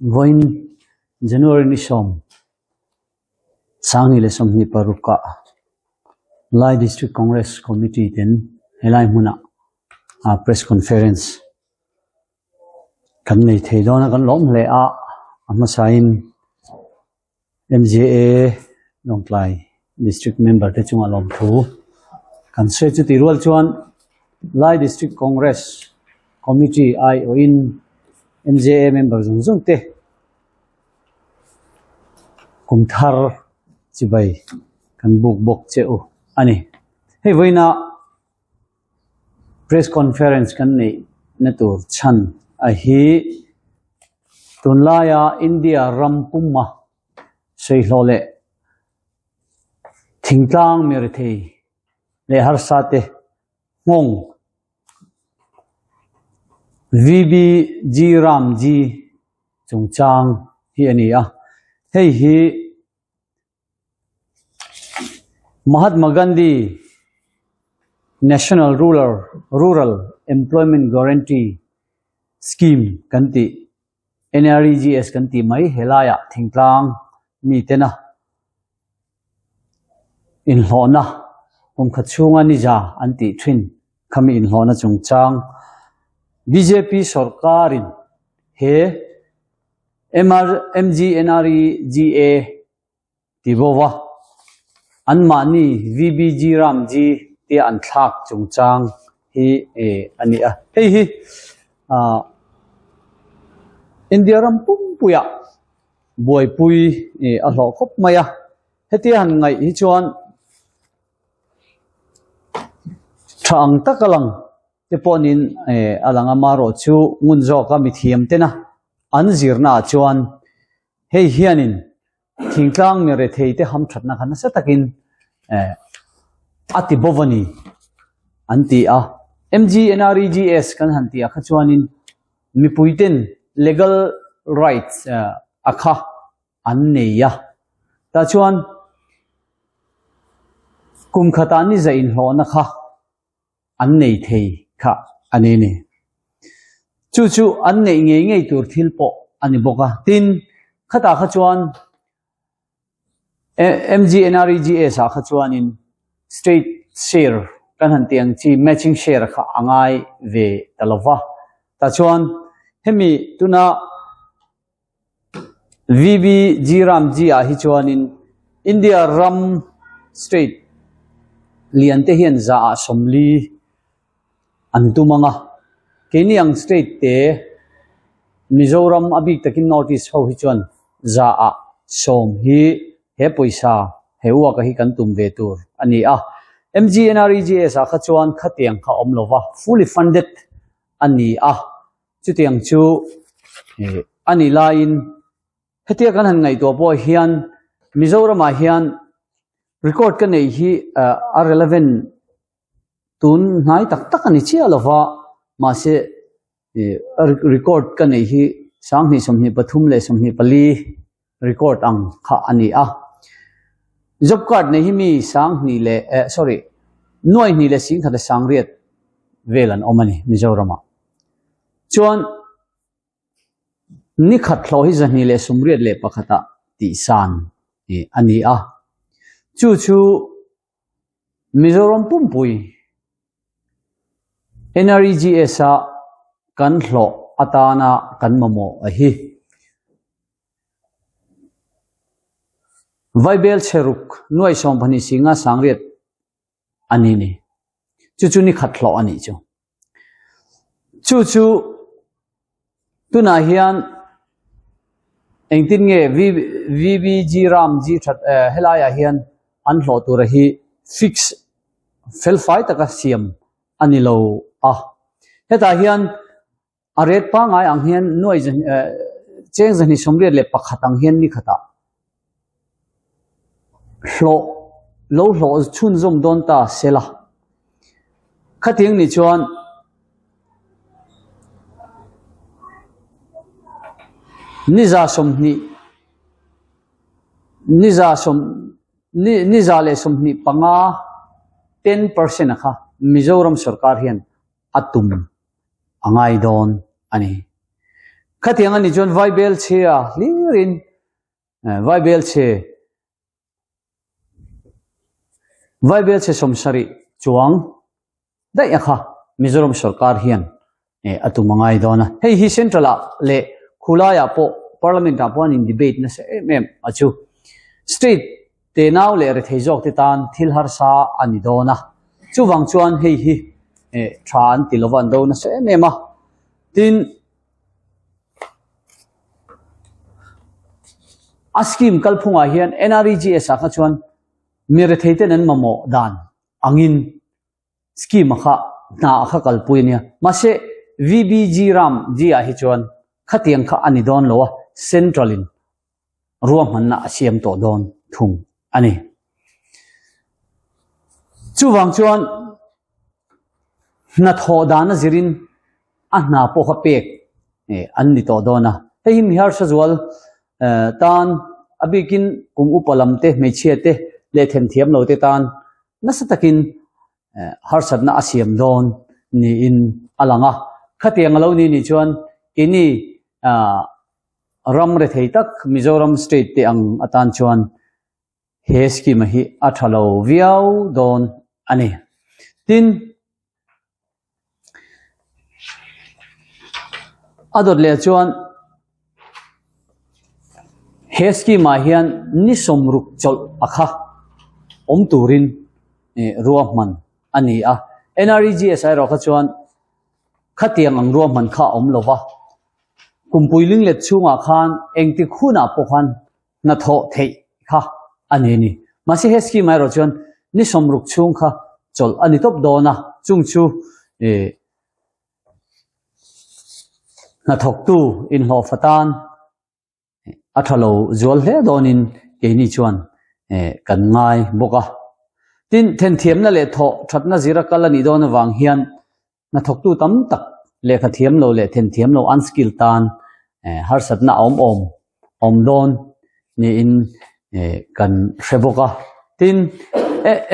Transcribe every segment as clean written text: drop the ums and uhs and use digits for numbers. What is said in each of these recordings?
Vawiin January ni sawm Sanghnih leh sawmhnih parukah Lai District Congress Committee ten helai hmunah press conference kan nei thei dawn a kan lawm hle a, a hmasain MJA Lawngtlai District member te chungah lawmthu kan sawi chu tih rual chuan Lai District Congress Committee aiawhin MJA member zawng zawng te kum thar chibai kan buk bawk che u a ni. Hei vawiina press conference kan neih na tur chhan a hi tunlaia India ram puma sawihlawh leh thingtlang mi rethei leh harsa te nghawng VBG Ram G chungchang hi a ni a, hei hi Mahatma Gandhi National Rural Rural Employment Guarantee Scheme kan tih NREGS kan tih mai helaiah thingtlang mitena inhlawhna kum khat chhunga ni za an tih thin khami inhlawhna chungchang bjp sawrkarin he MGNREGA ti bo va, anmahni VBG Ramji tia an thlak chungchang hi a ni a. Hei hi India ram pumpuiah buaipui a hlawh khawp mai a, hetia han ngaih hi chuan tha ang tak a lang te pawhin a lang a, amaherawhchu ngun zawka mithiam tena an zirnaah chuan hei hianin thingtlang mi rethei te hamthatna kha nasa takin a ti bawk a ni an ti a. MGNREGS kan han tih ah kha chuanin mipui ten legal rights a kha an nei a, tah chuan kum khatah ni zah inhlawhna kha an nei thei kha a ni ni. Chu chu an neih ngei ngei tur thil pawh a ni bawk a. Tin, khatah kha chuan MGNREGS ah kha chuanin state share kan han tih ang chi matching share kha a ngai ve ta lo va. Tah chuan hemi tuna VB G Ram G ah hi chuanin India ram state lian te hian za ah 40 an tum ang a, keini ang state te Mizoram a bik takin North East ho hi chuan za ah 10 hi he pawisa he uak a hi kan tum ve tur a ni a. MGNREGS ah kha chuan khatiang kha awm lova fully funded a ni a. Chutiang chu a nih laiin hetia kan han ngaihtuah pawh hian Mizoramah hian record ka neih hi a relevant tun hnai tak tak a ni chiah lo va, mahse record ka neih hi 20 23 leh 24 record ang kha a ni a. Job card nei hi mi 2000 leh eh sorry nuai hnih leh 10,000 leh 800 vel an awm a ni Mizoramah. Chuan ni khat hlawh hi 281 ah tihsan a ni a. Chu chu Mizoram pumpui NREGS a kan hlawh atana kan mamawh a hi. Vaibel chhe ruk nuai 12 singa 800 a ni ni. Chu chu ni khat hlawh a nih chu. Chu chu tunah hian engtin nge VBG Ram G that helaiah hian an hlawh tura hi fix felfai taka siam a ni lo a. Hetah hian a rate pangngai ang hian nuai cheng 281 ang hian ni khatah hlawh lo hlawh chhunzawm dawn ta sela. Khatiang ni chuan ni za 20 ni za sawm ni ni za leh 25 10% a kha Mizoram sarkar hian a tum a ngai dawn a ni. Khatiang a nih chuan Vaibel chhia hlirin Vaibel chhe Vaibel chhe 70 chuang daih a kha Mizoram sorkar hian a tum a ngai dawn a. Hei hi Central ah leh khulai ah pawh Parliament ah pawh an in debate nasa em em a chu. State tenau leh rethei zawk te tan thil harsa a ni dawn a. Chuvang chuan hei hi tha an ti lova an do nasa em em a. Tin, a scheme kalphungah hian NREGS ah kha chuan mi rethei ten an mamawh dan angin scheme a kha hna a kha kalpui a nia. Mahse, VBG ram G ah hi chuan khatiang kha a ni dawn lo a, central in ruahmanna a siam tawh dawn thung a ni. Chuvang chuan hnathawh dana zirin a hna pawh kha pek an ni tawh dawn a. Hei hi mi harsa zual tan a bikin kum upa lam te, hmeichhia te leh themthiam lo te tan nasa takin harsatna a siam dawn niin a lang a. Khatiang a lo ni nih chuan keini ram rethei tak Mizoram state te ang atan chuan he scheme hi a tha lo viau dawn a ni. Tin, a dawt leh chuan he scheme ah hian ni 60 chawlh a kha awm turin ruahman a ni a. NREGS erawh kha chuan khatiang ang ruahman kha a awm lo va, Kumpui linglet chhungah khan engtik hunah pawh khan hnathawh theih kha a ni a ni. Mahse he scheme erawh chuan ni 60 chhung kha chawlh a ni tawp dawn a, chung chu hnathawktu inhlawhfa tan a tha lo zual hle dawnin keini chuan kan ngai bawk a. Tin, thenthiamna leh thawh thatna zira kal a nih dawn avang hian hnathawktu tam tak lehkha thiam lo leh thenthiam lo unskilled tan harsatna a awm awm awm dawn niin kan hre bawk a. Tin,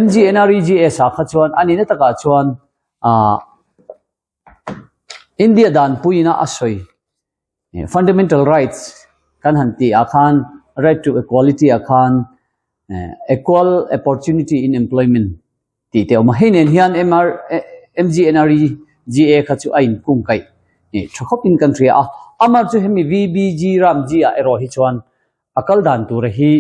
MGNREGS ah kha chuan a nihna takah chuan India danpuiina a sawi Fundamental rights kan han tih ah khan right to equality ah khan equal opportunity in employment tih te a awm a. Hei nen hian MR MGNREGA kha chu a inkung kaih tha khawp in kan hria a. Amar chu hemi VBG ram G ah erawh hi chuan a kal dan tur hi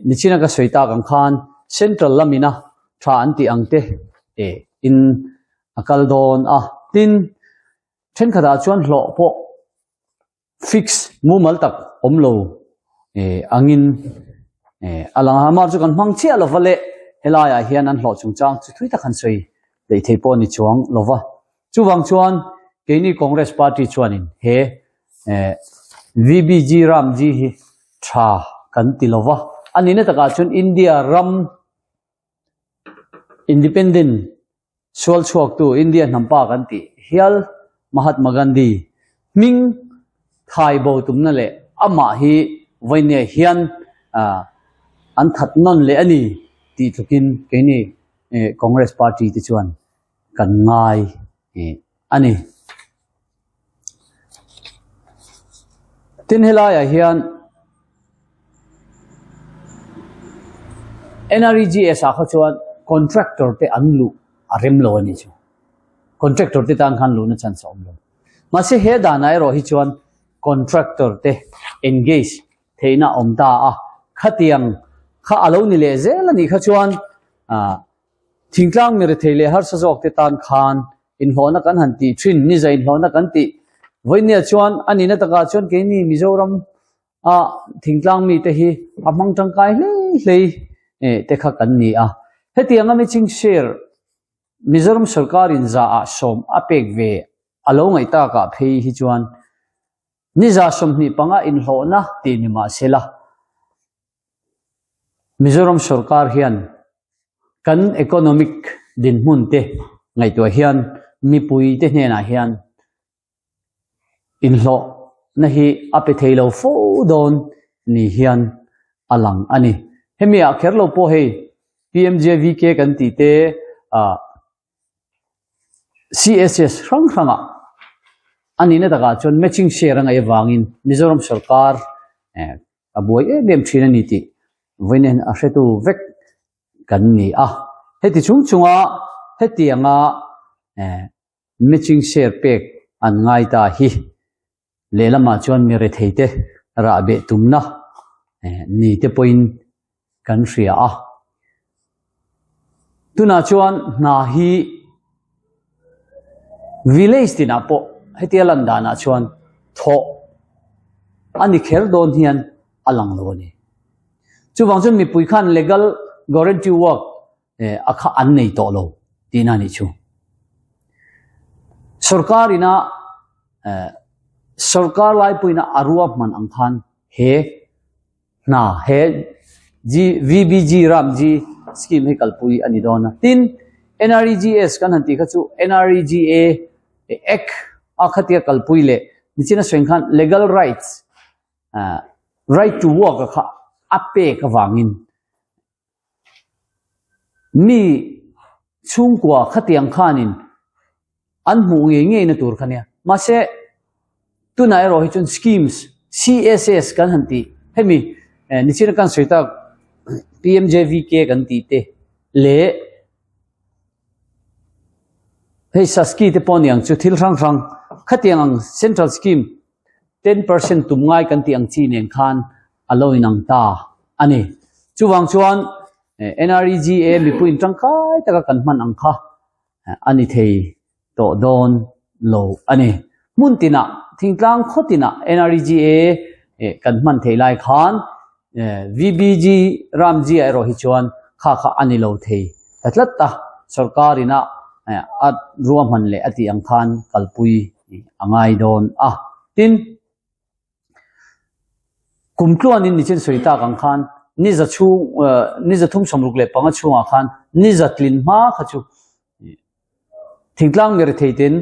nichina ka sawi tak ang khan central lamina tha an tih ang te in a kal dawn a. Tin, Thenkhatah chuan hlawh pawh fix mumal tak awm lo angin a lang a, amah chu kan hmang chiah lova le helaiah hian an hlawh chungchang chu thui tak han sawi daih thei pawh a ni chuang lova. Chuvang chuan keini Congress party chuanin he VBG Ramji hi tha kan ti lova, a nihna takah chuan India ram independent Sual chhuaktu India hnampa kan tih hial Mahatma Gandhi hming thai bo tumna leh amah hi vawinia hian an that nawn leh a ni tih tlukin keini Congress party te chuan kan ngai a ni. Tin helaiah hian NREGS ah kha chuan contractor te an luh a rem lo a ni chu. Contractor te tan khan luhna chance a awm lo. Mahse he danah erawh hi chuan contractor te engage theihna a awm ta a, khatiang kha a lo ni leh zel a nih kha chuan ah Thingtlang mi rethei leh harsa zawk te tan khan inhlawhna kan han tih thin, niza inhlawhna kan tih vawinia chuan a nihna takah chuan keini Mizoram a thingtlang mite hi a hmang tangkai hlei hlei te kha kan ni a. Hetiang a maching share Mizoram sorkar in za ah 10 a pek ve a lo ngaih takah phei hi chuan niza 25 inhlawhna tih ni mahsela Mizoram sorkar hian kan economic dinhmun te ngaihtuah hian mipui te hnenah hian inhlawhna hi a pe thei lo fo dawn ni hian a lang a ni. Hemi ah kher lo pawh hei PMJVK kan tih te ah CSS hrang hrangah. A nihna takah chuan matching share a ngaih avangin Mizoram sorkar a buai em em thin a ni tih vawiin hian a hretu vek kan ni a. Heti chung chunga hetianga matching share pek an ngai ta hi lehlamah chuan mi retheite rahbeh tumna ni te pawhin kan hria a. Tunah chuan hna hi village tinah pawh hetia lan danah chuan thawh a ni kher dawn hian a lang lo a ni. Chuvang chuan mipui khan legal guarantee work a kha an nei tawh lo tihna a nih chu. Sorkar ina sorkar laipuiina a ruahman ang khan he Hna he VBG Ramji scheme hi kalpui a ni dawn a. Tin, NREGS kan han tih kha chu NREGA Act a khatia kalpui leh nichina sawi khan legal rights, right to work a kha a pek avangin Mi chhungkua khatiang khanin an hmuh ngei ngeina tur kha nia. Mahse, tunah erawh hi chuan schemes, CSS kan han tih, hemi nichina kan sawi tak PMJVK kan tih te leh hei SASCI te pawh aniang chu thil hrang hrang khatiang ang central scheme 10% tum ngai kan tih ang chi nen khan a lo inang ta a ni. Chuvang chuan NREGA mipuiin tangkai taka kan hman ang kha a ni thei tawh dawn lo a ni. Hmun tinah, thingtlang khaw tinah NREGA kan hman theih lai khan VBG Ramji ah erawh hi chuan kha kha a ni lo thei ta tlat a, sorkar ina a ruahman leh a tih ang khan kalpui a ngai dawn a. Tin, Kum tluanin nichin sawi tak ang khan ni za chhung ni za thum 65 chhungah khan ni za tlin hma kha chu thingtlang mirethei ten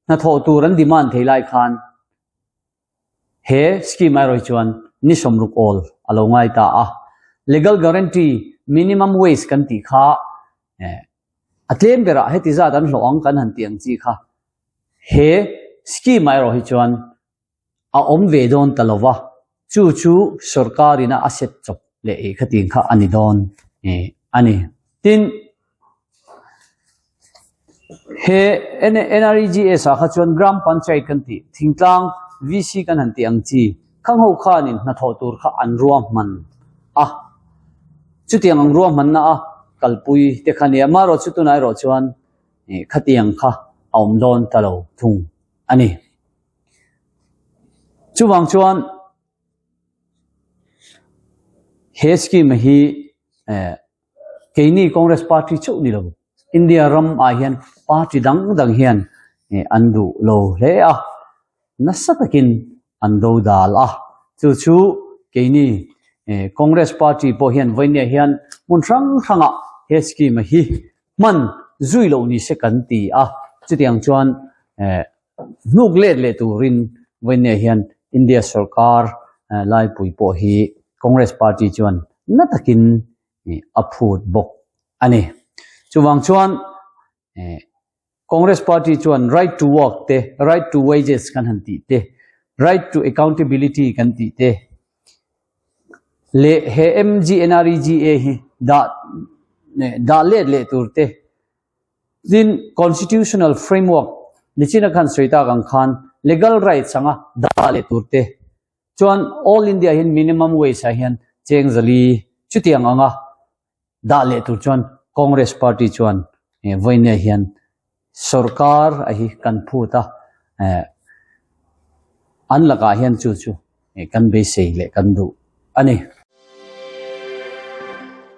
hnathawh tur an demand thei lai khan he scheme erawh hi chuan ni 60 awl a lo ngai ta a. Legal guarantee minimum wage kan tih kha a tlem berah heti zat an hlawh ang kan han tih ang chi kha he scheme erawh hi chuan a awm ve dawn ta lo va, chu chu sorkar ina a set chawp leh ei khatin kha a ni dawn a ni. Tin, he NREGS ah kha chuan Gram Panchayat kan tih, thingtlang VC kan han tih ang chi, khang ho khanin hnathawh tur kha an ruahman a, chutiang ang ruahmanna a kalpui te kha nia, amaherawh chu tunah erawh chuan khatiang kha a awm dawn ta lo thung a ni. Chuvang chuan he scheme hi eh keini Congress party chauh ni lo India ram ah hian party dang dang hian eh an duh lo hle a, nasa takin an do dal a. Chu chu keini eh Congress party pawh hian vawinia hian hmun hrang hrangah he scheme hi hman zui loh ni se kan ti a, chutiang chuan eh Hnuk let leh turin vawinia hian India sorkar laipui pawh hi Congress party chuan na takin a phut bawk a ni. Chuvang chuan Congress party chuan right to work te, right to wages kan han tih te, right to accountability kan tih te leh he MGNREGA hi dah dah let leh tur te Tin, Constitutional framework nichina khan sawi tak ang khan legal rights anga dah leh tur te chuan All India hian minimum wage ah hian cheng zali chutiang anga dah leh tur chuan Congress party chuan vawinia hian sorkar a hi kan phut a, an lakah hian chu chu kan beisei leh kan duh a ni.